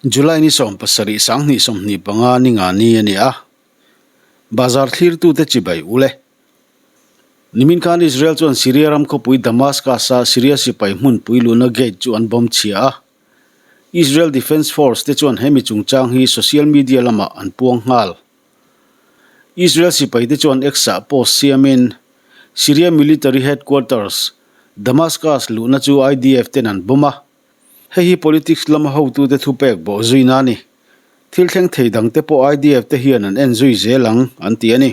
July ni 17 2025 ni nga ni a ni a, Bazar thlirtute chibai u le. Nimin khan Israel chuan Syria ram khawpui Damascus-a Syria sipai hmunpui luhna gate chu an bomb chhia a. Israel Defence Force te chuan hemi chungchang hi social media lamah an puang nghal. Israel sipaite chuan X-ah post siamin Syria military headquarters, Damascus luhna chu IDF ten an bomb a. Hei hi politics lama hotute thupek bawh zuina a ni. Thil thleng thei dangte pawh IDF te hian an en zui zel ang, an ti a ni.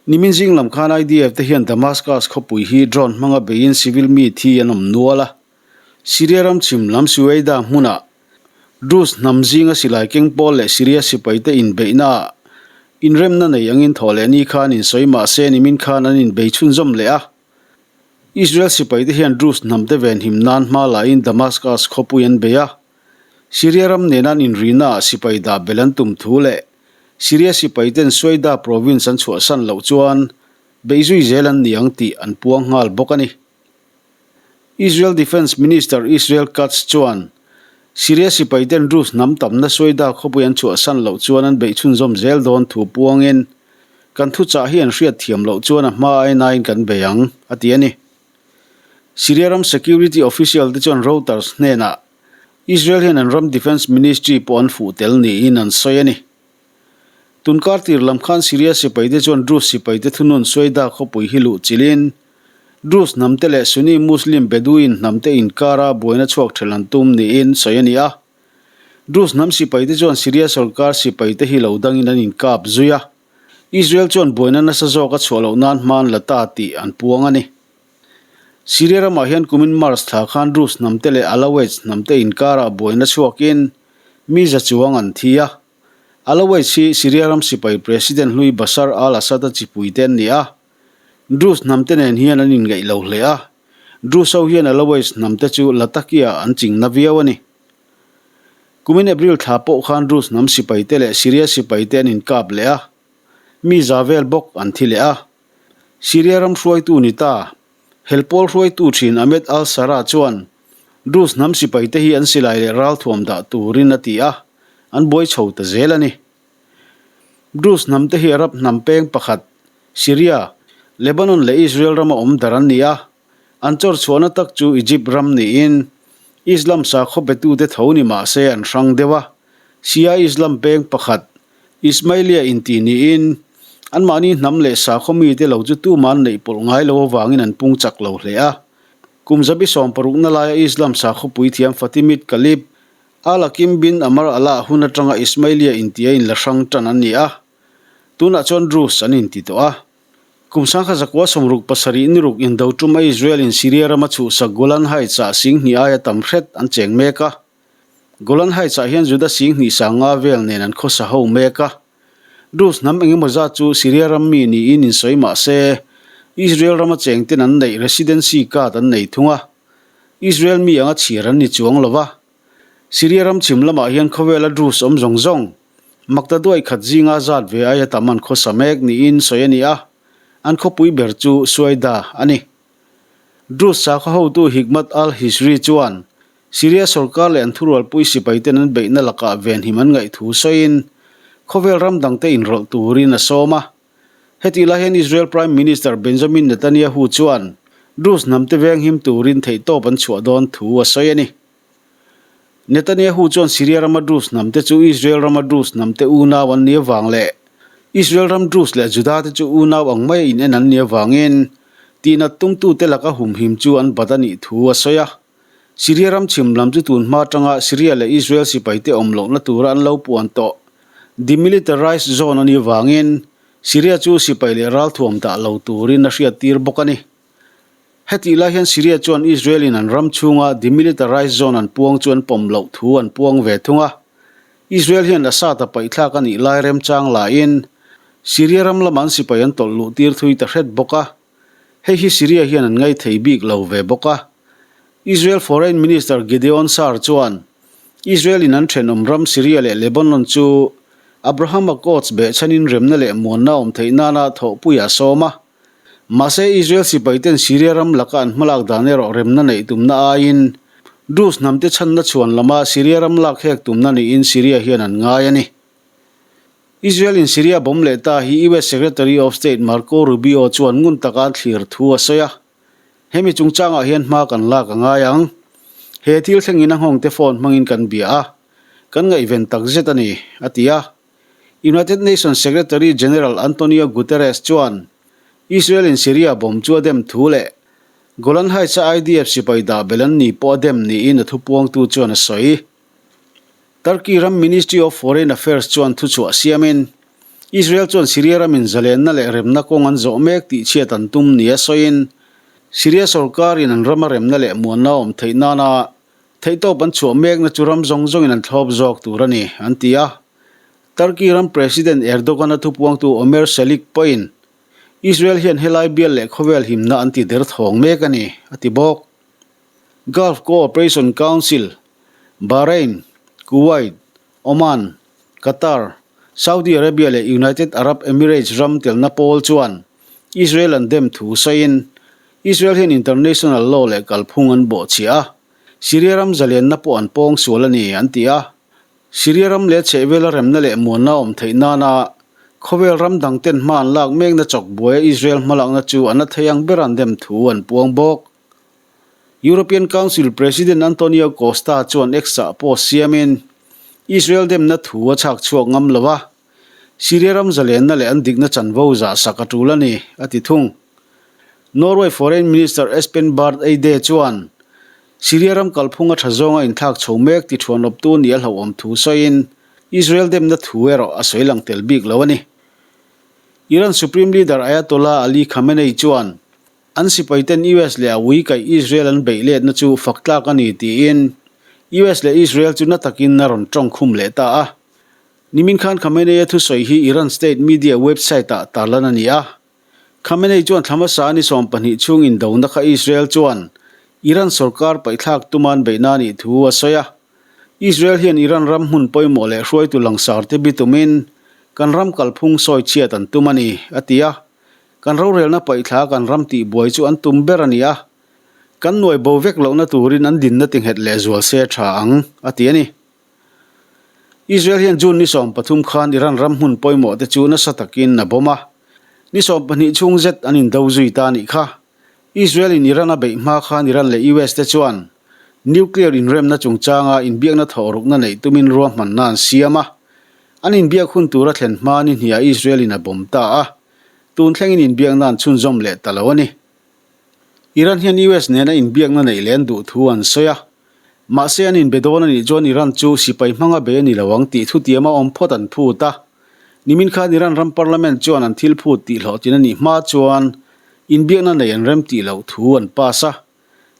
Nimin zing lam khan IDF te hian Damascus khawpui hi drone hmanga beiin civil mi thi an awm nual a. Syria ram chhim lam Suweida hmunah Druze hnam zinga silai keng pawl leh Syria sipaite inbeihnaah inremna nei angin thawh leh ni khan insawi mah se nimin khan an inbei chhunzawm leh a. Israel sipaite hian Druze hnamte venhim nan hma lahin Damascus khawpui an bei a. Syria ram nena an inrihnaah sipai dah belh an tum thu leh Syria sipaiten Suwaida province an chhuahsan loh chuan beih zui zel an ni ang tih an puang nghal bawk a ni. Israel Defence Minister Israel Katz chuan Syria sipaiten Druze hnam tamna Suwaida khawpui an chhuahsan loh chuan an beih chhunzawm zel dawn thu puangin Kan thuchah hi an hriat thiam loh chuan a hma ainain kan bei ang, a ti a ni. Syria ram security official te chuan Reuters hnenah Israel hian an ram defence ministry pawh an fuh tel niin an sawi a ni. Tunkar tir lam khan Syria sipaite chuan Druze sipaite thunun Suwaida khawpui hi luh chilhin Druze hnamte leh Sunni Muslim Bedouin hnamte inkara buaina chhuak ṭhelh an tum niin sawi a ni a. Druze hnam sipaite chuan Syria sorkar sipaite hi lo dangin an inkap zui a, Israel chuan buaina nasa zawk a chhuah loh nan hma an la ta tih an puang a ni. Syria ramah hian kumin March thla khan Druze hnamte leh Alawites hnamte inkarah buaina chhuakin mi za chuang an thi a. Alawites hi Syria ram sipai President hlui Bashar al-Assad-a chipuite an ni a, Druze hnamte nen hian an inngeih lo hle a, Druze ho hian Alawites hnamte chu Latakia an chingna viau a ni. Kumin April thla pawh khan Druze hnam sipaite leh Syria sipaite an inkap leh a, mi za vel bawk an thi leh a. Syria ram hruaitu ni ta, helpawl hruaitu thin Ahmed al-Sharaa chuan Druze hnam sipaite hi an silai leh ralthuam dah turin a ti a, an buai chho ta zel a ni. Druze hnamte hi Arab hnam peng pakhat, Syria, Lebanon leh Israel rama awm dar an ni a, An chawr chhuahna tak chu Egypt ram niin Islam sakhaw betute tho ni mah se an hrang deuh a. Shia Islam peng pakhat, Ismailia inti niin anmahni hnam leh sakhaw mite lo chu tuman neih pawlh ngai lo avangin an pung chak lo hle a. Kum zabi sawmparukna laia Islam sakhaw puithiam Fatimid Caliph Al-Hakim bin Amr Allah hun atanga Ismailia intia inla hrang tan an ni a. Tunah chuan Druze an inti tawh a. Kum sangkhat zakua 67 ni ruk indo tum a Israel in Syria rama chhuhsak Golan Heights ah sing hnih aia tam hret an cheng mek a. Golan Heights ah hian Juda sing hnih sang nga vel nen an khawsa ho mek a. Druze hnam engemaw zat chu Syria ram mi niin insawi mah se, Israel rama cheng ten an neih residency card an nei thung a. Israel mi anga chhiar an ni chuang lo va. Syria ram chhim lamah hian khawvela Druze awm zawng zawng, Makta duai khat zinga zat ve aia tam an khawsa mek niin sawi a ni a, an khawpui ber chu Suwaida a ni. Druze sakhaw hotu Hikmat al-Hijri chuan Syria sorkar leh an thurualpui sipaiten an beihna lakah venhim an ngaih thu sawiin khawvel ram dangte inrawlh turin a sawm a. Hetih lai hian Israel Prime Minister Benjamin Netanyahu chuan Druze hnamte venghim turin theihtawp an chhuah dawn thu a sawi a ni. Netanyahu chuan Syria rama Druze hnamte chu Israel rama Druze hnamte unau an nih avang leh Israel ram Druze leh Juda te chu unau ang maia inen an nih avangin tihnat tumtute laka humhim chu an bat a nih thu a sawi a. Syria ram chhim lam chu tun hma atanga Syria leh Israel sipaite awm lohna tura an lo puan tawh demilitarized zone a nih avangin Syria chu sipai leh ralthuam dah lo turin a hriattir bawk a ni. Hetih lai hian Syria chuan Israel in an ram chhunga demilitarized zone an puang chu an pawm loh thu an puang ve thung a. Israel hian Assad a paihthlak a nih lai remchang laiin Syria ram lama an sipai an tawlh luh tir thui ta hret bawk a. Hei hi Syria hian an ngaithei bik lo ve bawk a. Israel Foreign Minister Gideon Saar chuan Israel in an thenawm ram Syria leh Lebanon chu Abraham Accords behchhanin remna leh muanna awm theih nana thawhpui a sawm a. Mahse, Israel sipaiten Syria ram laka an hmalak dan erawh remna neih tumna aiin Druze hnamte chhanna chhuan lama Syria ram lak hek tumna niin Syria hian an ngai a ni. Israel-in Syria bomb leh ta hi US Secretary of State Marco Rubio chuan ngun taka an thlir thu a sawi a. Hemi chungchangah hian hma kan lak a ngai ang. He thil thlengin a nghawngte phone hmangin kan bia a, kan ngaihven tak zet a ni, a ti a. United Nations Secretary General Antonio Guterres chuan Israel-in Syria bomb chu a dem thu leh Golan Heights-a IDF sipai dah belh an ni pawh a dem niin a thupuangtu chuan a sawi. Turkey ram Ministry of Foreign Affairs chuan thuchhuah siamin, Israel chuan Syria ramin zalenna leh remna kawng an zawh mek tih chhiat an tum nia sawiin, Syria sorkarin an rama remna leh muanna a awm theih nana theihtawp an chhuah mekna chu ram zawng zawngin an thlawp zawk tur a ni, an ti a. Turkey ram President Erdogan-a thupuangtu Omer Celik pawhin, Israel hian helai bial leh khawvel himna an ti derthawng mek a ni, a ti bawk. Gulf Cooperation Council, Bahrain, Kuwait, Oman, Qatar, Saudi Arabia leh United Arab Emirates ram telna pawl chuan Israel an dem thu sawiin Israel hian international law leh kalphung an bawhchhiah a, Syria ram zalenna pawh an pawng sual a ni, an ti a. Syria ram leh chhehvela remna leh muanna awm theih nana khawvel ram dangten hma an lak mekna chawk buaia Israel hmalakna chu a na thei ang ber an dem thu an puang bawk. European Council President Antonio Costa chuan X-ah post siamin, Israel demna thu a chhak chhuak ngam lo a, Syria ram zalenna leh an dikna chanvo zah sak a tul a ni, a ti thung. Norway Foreign Minister Espen Barth Eide chuan Syria ram kalphung a tha zawnga inthlak chho mek ti thuanawptu nih a hlauhawm thu sawiin, Israel demna thu erawh a sawi lang tel bik lo a ni. Iran Supreme Leader Ayatollah Ali Khamenei chuan An sipaiten US leh a ui kaih Israel an beih letna chu fak tlak a ni tiin US leh Israel chu na takin a rawn tawng khum leh ta a. Nimin khan Khamenei-a thusawi hi Iran state media website-ah tarlan a ni a. Khamenei chuan thla hmasa ni 12 chhung indona kha Israel chuan Iran sorkar paihthlak tuman beihna a nih thu a sawi a. Israel hian Iran ram hmun pawimawh leh hruaitu langsar te bitumin kan ram kalphung sawi chhiat an tum a ni, a ti a. Kan rorelna paihthla kan ram tih buai chu an tum ber a ni a, kan nuai bo vek lohna turin an dinna ti nghet leh zual se tha ang, a ti a ni. Israel hian June ni 13 khan Iran ram hmun pawimawh te chu nasa takin a bawm a, ni 12 chhung zet an indo zui ta a nih kha. Israel in Iran a beih hma khan Iran leh US te chuan nuclear inremna chungchanga inbiakna thawhrukna neih tumin ruahmanna an siam a, an inbiak hun tura thlen hma ni hniah Israel in a bawm ta a. Tun thlengin inbiakna an chhunzawm leh ta lo a ni. Iran hian US nena inbiakna neih leh an duh thu an sawi a. Mahse an inbe dawn a nih chuan Iran chu sipai hmanga bei a ni lo ang tih thutiama awm phawt an phut a. Nimin khan Iran ram parliament chuan an thil phut tih hlawhtlin a nih hma chuan inbiakna nei an rem tih loh thu an pass a.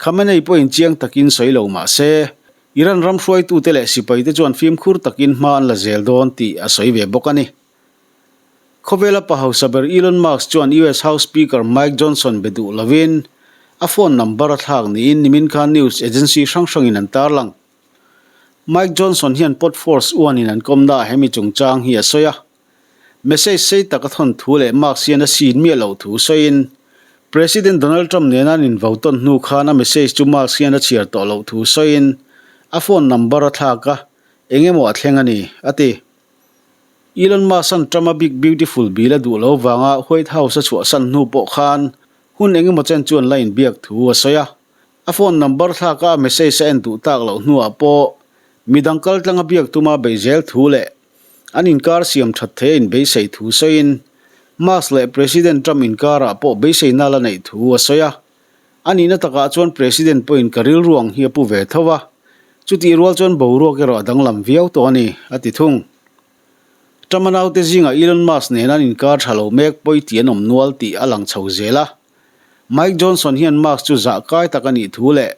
Khamenei pawhin chiang takin sawi lo mah se, Iran ram hruaitute leh sipaite chuan fimkhur takin hma an la zel dawn tih a sawi ve bawk a ni. Khawvela pa hausa ber Elon Musk chuan US House Speaker Mike Johnson be duh lovin a phone number a thlak niin nimin khan news agency hrang hrangin an tarlang. Mike Johnson hian Podforce uanin an kawmnaah hemi chungchang hi a sawi a. Message sei tak a thawn thu leh Musk hian a sin miah loh thu sawiin President Donald Trump nena an invo tawn hnu khan a message chu Musk hian a chhiar tawh loh thu sawiin a phone number a thlak a, eng emaw a thleng a ni, a ti. Elon Musk-a'n Trump-a Big Beautiful Bill a duh lo vanga White House a chhuahsan hnu pawh khan hun engemaw chen chuan la inbiak thu a sawi a. A phone number thlaka a message a en duh tak loh hnuah pawh midang kaltlanga biak tuma beih zel thu leh an inkar siam that thei a inbeisei thu sawiin Musk leh President Trump inkarah pawh beiseina la neih thu a sawi a. A nihna takah chuan President pawhin ka rilru ang hi a pu ve tho a, chutih rual chuan boruak erawh a danglam viau tawh a ni, a ti thung. Trump-a naute zingah Elon Musk nena an inkar tha lo mek pawi tih an awm nual tih a lang chho zel a. Mike Johnson hian Musk chu zah kai tak a nih thu leh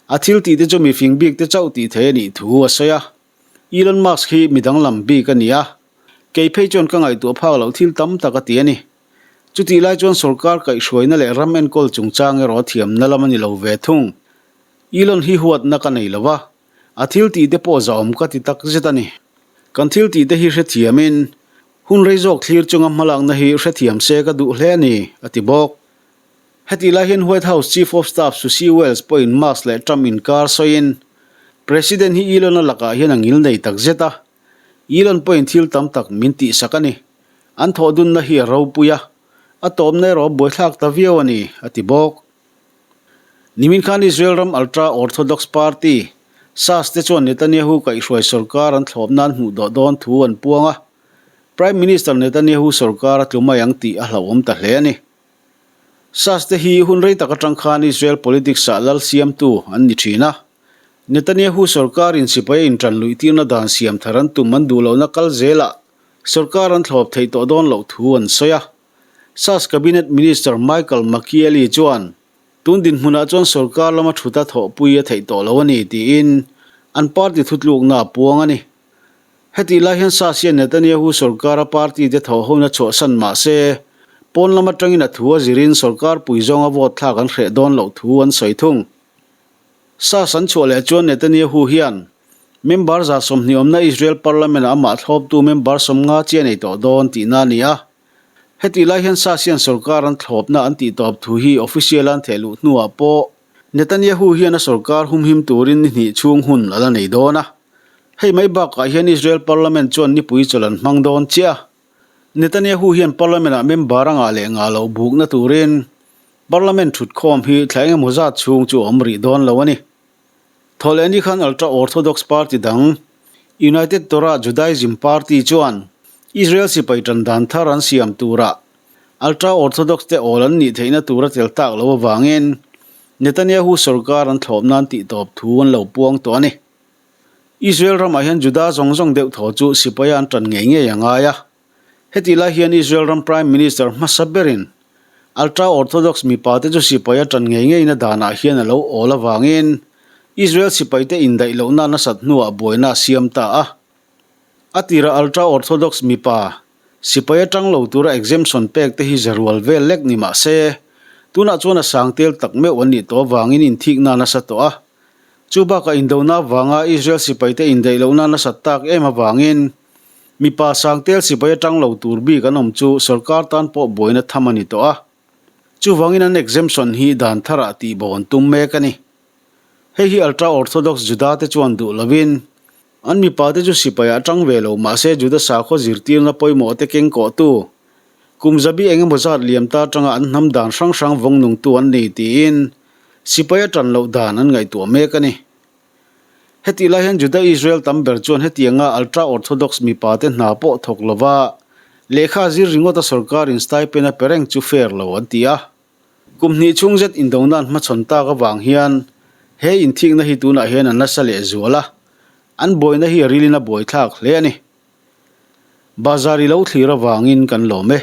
a thil tihte chu mifing bikte chauh tih thei a nih thu a sawi a. Elon Musk hi mi danglam bik a ni a, kei phei chuan ka ngaihtuah phak loh thil tam tak a ti a ni. Chutih lai chuan sorkar kaihhruaina leh ram enkawl chungchang erawh a thiamna lam a ni lo ve thung. Elon hi huatna ka nei lo va, a thil tih te pawh zahawm ka ti tak zet a ni. Kan thil tih te hi hrethiamin, hun rei zawk thlir chunga hmalakna hi hrethiam se ka duh hle a ni, a ti bawk. Hetih lai hian White House Chief of Staff Susie Wiles pawhin Musk leh Trump inkar sawiin. President hi Elon-a lakah hian a ngil nei tak zet a, Elon pawhin thil tam tak min tihsak a ni. An thawhdunna hi a ropui a, a tawpna erawh a buaithlak ta viau a ni, a ti bawk. Nimin khan Israel ram ultra-Orthodox party, Shas te chuan Netanyahu kaihhruai sorkar an thlawp nan hmuh dawh dawn thu an puang a, Prime Minister Netanyahu sorkar a tlu mai ang tih a hlauhawm ta hle a ni. Shas te hi hun rei tak atang khan Israel politics-ah lal siamtu an ni thin a. Netanyahu sorkarin sipai a intan luih tirna dan siam thar an tum an duh lohna kal zelah sorkar an thlawp theih tawh dawn loh thu an sawi a. Shas Cabinet Minister Michael Makieli chuan tun dinhmunah chuan sorkar lama thuta thawhpui a theih tawh lo a ni tiin an party thutlukna a puang a ni. Hetih lai hian Shas hian Netanyahu sorkara party te thawhhona chhuahsan mah se, pawn lam atangin a thu a zirin sorkar pui zawnga vote thlak an hreh dawn loh thu an sawi thung. Shas an chhuah leh chuan Netanyahu hian member 20 awmna Israel parliament-ah amah thlawptu member 50 chiah nei tawh dawn tihna a ni a. Hetih lai hian Shas hian sorkar an thlawpna an tihtawp thu hi official a an thehluh hnuah pawh Netanyahu hian a sorkar humhim turin ni hnih chhung hun a la nei dawn a. Hei mai bakah hian Israel Parliament chuan nipui chawlh an hmang dawn chiah a. Netanyahu hian Parliament-ah member a ngah leh ngah loh bukna turin Parliament thutkhawm hi thla engemaw zat chhung chu a awm rih dawn lo a ni. Thawhlehni khan ultra-Orthodox party dang United Torah Judaism Party chuan Israel sipai tan dan thar an siam turah ultra-Orthodox te awl an nih theihna tur a tel tak loh avangin Netanyahu sorkar an thlawp nan tihtawp thu an lo puang tawh a ni. Israel ramah hian Juda zawng zawng deuh thaw chu sipaia an tan ngei ngei a ngai a. Hetih lai hian Israel ram Prime Minister hmasa berin Ultra-Orthodox mipate chu sipaia tan ngei ngeina danah hian a lo awl avangin Israel sipaite indaih lohna nasat hnuah buaina a siam ta a. A tirah Ultra-Orthodox mipa sipaia tang lo tura exemption pek te hi zarual vel lek ni mah se, tunah chuan a sang tel tak meuh an nih tawh avangin inthikna a nasa tawh a. Chu bakah indona avanga Israel sipaite indaih lohna nasat tak em avangin mipa sangtel sipai atang lo tur bik an awm chu sorkar tan pawh buaina tham a ni tawh a. Chuvangin an exemption hi dan tharah tihbo an tum mek a ni. Hei hi ultra-Orthodox Juda te chuan duh lovin an mipa te chu sipaiah atang ve lo mahse Juda sakhaw zirtirna pawimawh te keng kawhtu kum zabi eng emaw zat liam ta atanga an hnam dan hrang hrang vawng nungtu an ni tiin Sipai a tan loh dan an ngaihtuah mek a ni. Hetih lai hian Juda Israel tam ber chuan hetianga ultra-Orthodox mipa te hna pawh thawk lova lehkha zir ringawta sorkarin stipend a pe reng chu fair lo an ti a. Kum hnih chhung zet indona'n hmachhawn tak avang hian he inthikna hi tunah hian a nasa leh zual a, an buaina hi a rilin a buaithlak hle a ni. Bazar i lo thlir avangin kan lawm e.